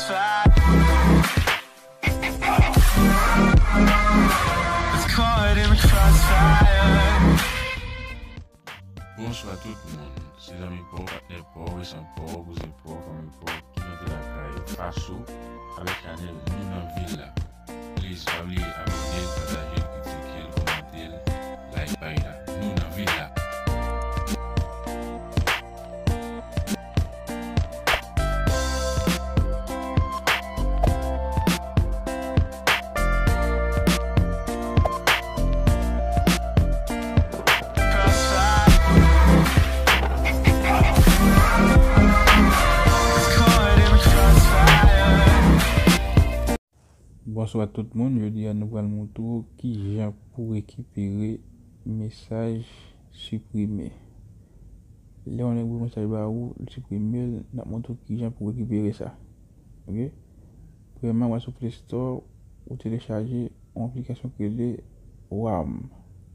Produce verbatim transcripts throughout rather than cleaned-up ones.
It's caught in the crossfire. Bonswa tout moun. Se zanmi pa w, patnè pa w, resan pa w, kouzen pa w, fanmi pa w ki rantre lakay Faso avèk chanèl Nou nan Vil la. Please, pa bliye abòne l, pataje l, kritike l, kòmante l, like paj la. Nou nan Vil la. Bonswa tout moun, jodi a nou pral montre w kijan pou rekipere mesaj siprime. Lè yon nèg voye mesaj ba ou, l siprime l, n ap montre w kijan pou rekipere sa. Ok? Premyèman, w al sou Play Store, ou telechaje yon aplikasyon ki rele Wamr,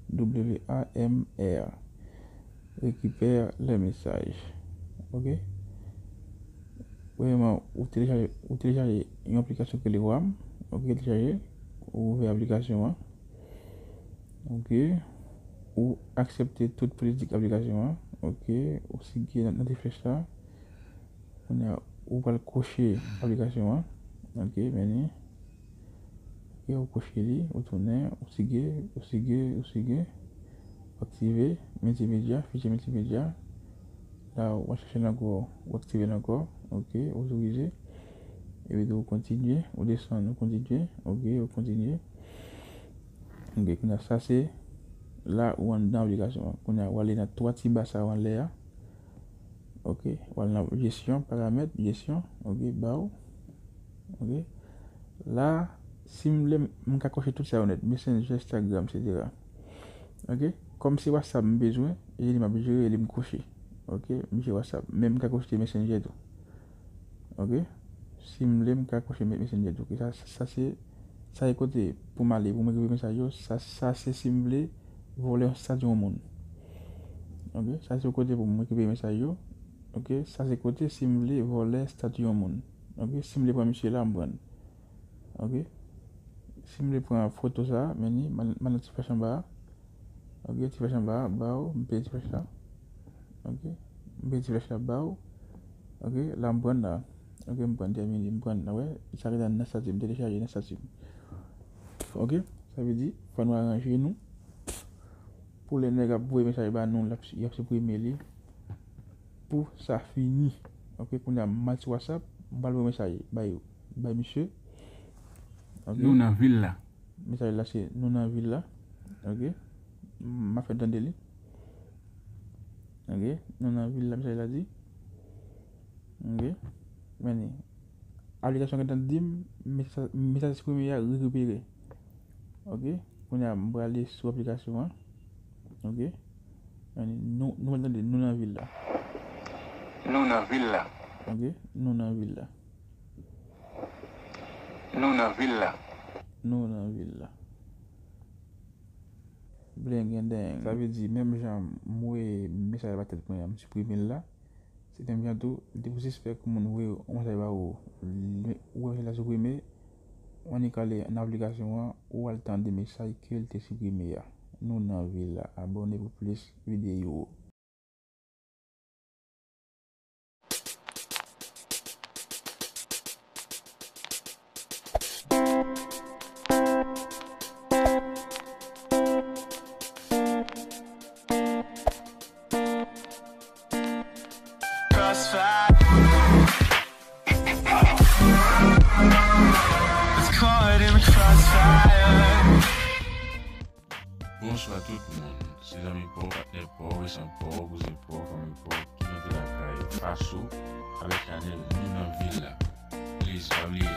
W A M R. Récupère les messages. Ok? Premyèman, ou telechaje, ou telechaje yon aplikasyon ki rele Wamr. Ok, telechaje, ou ouvè aplikasyon an. Ok. Ou aksepte tout politik aplikasyon an. Ok. Ou sige nan, nan ti flèch la. Kounye a, ou pral koche aplikasyon an. Ok, men li. Ok, ou koche li, ou tounen, ou sige, ou sige, ou sige. Ou aktive miltimedya, fichye miltimedya. La, ou al chèche l ankò, ou aktive l ankò. Ok, ou otorize. Epi tou, ou kontinye, ou desann, ou kontinye. Ok, ou kontinye. Ok, kounye a, sa se la ou anndan aplikasyon an. Kounye a, ou ale nan twa ti ba sa yo anlè a. Ok, ou al nan jesyon, paramèt, jesyon. Ok, ba w. Ok. La, si m vle, m ka koche tout sa yo nèt. Messenger, Instagram, et cetera. Ok. Kòm se WhatsApp m bezwen, e li m ap jere, e li m koche. Ok, m jere WhatsApp. Men m ka koche Messenger tou. Ok. Si m vle, m ka koche Me-, Messenger tou. Ok, sa, sa se, sa se kote pou m ale, pou m rekipere mesaj yo. Sa, sa se si m vle vòlè estati yon moun. Ok, sa se kote pou m rekipere mesaj yo. Ok, sa se kote si m vle vòlè estati yon moun. Ok, si m vle pran misye la, m pran l. Ok. Si m vle pran foto sa, men li, m al, m al nan ti flèch anba a. Ok, ti flèch anba a, ba w, m peye ti flèch la. Ok, m peye ti flèch la, ba w. Ok, la m pran la. Ok, m pran, tèmine, m pran la, wè. Sa ki nan estati m, telechaje nan estati m. Ok, sa vle di, fò nou aranje nou. Pou lè nèg ap voye mesaj ba nou, l ap, y ap siprime li. Pou sa fini. Ok, kounye a, m al sou WhatsApp, m pral voye mesaj bay, bay misye. Ok. Nou nan vil la. Mesaj la se nou nan vil la. Ok. M ap fè tande li. Ok. Nou nan vil la, mesaj la di. Ok. Men li. Aplikasyon gentan di m, mesaj, mesaj siprime a rekipere. Ok. Kounye a, m prale sou aplikasyon an. Ok. Men li, nou, nou pral tande nou nan vil la. Nou nan vil la. Ok. Nou nan vil la. Nou nan vil la. Nou nan vil la. Blengendeng. Sa vle di, menm jan m voye mesaj ba tèt mwen an, m siprime l la. Se menm jan tou, depi w sispèk moun voye yon mesaj ba ou, li, ou wè mesaj la siprime, ou annik ale nan aplikasyon an, ou al tande mesaj ke l te siprime a. Nou nan vil la. Abòne pou plis videyo. Crossfire. It's caught in the crossfire. Bonswa tout moun. Se zanmi pa w, patnè pa w, resan pa w, kouzen pa w, fanmi pa w ki rantre lakay Faso avèk chanèl Nou nan Vil la. Please, pa bliye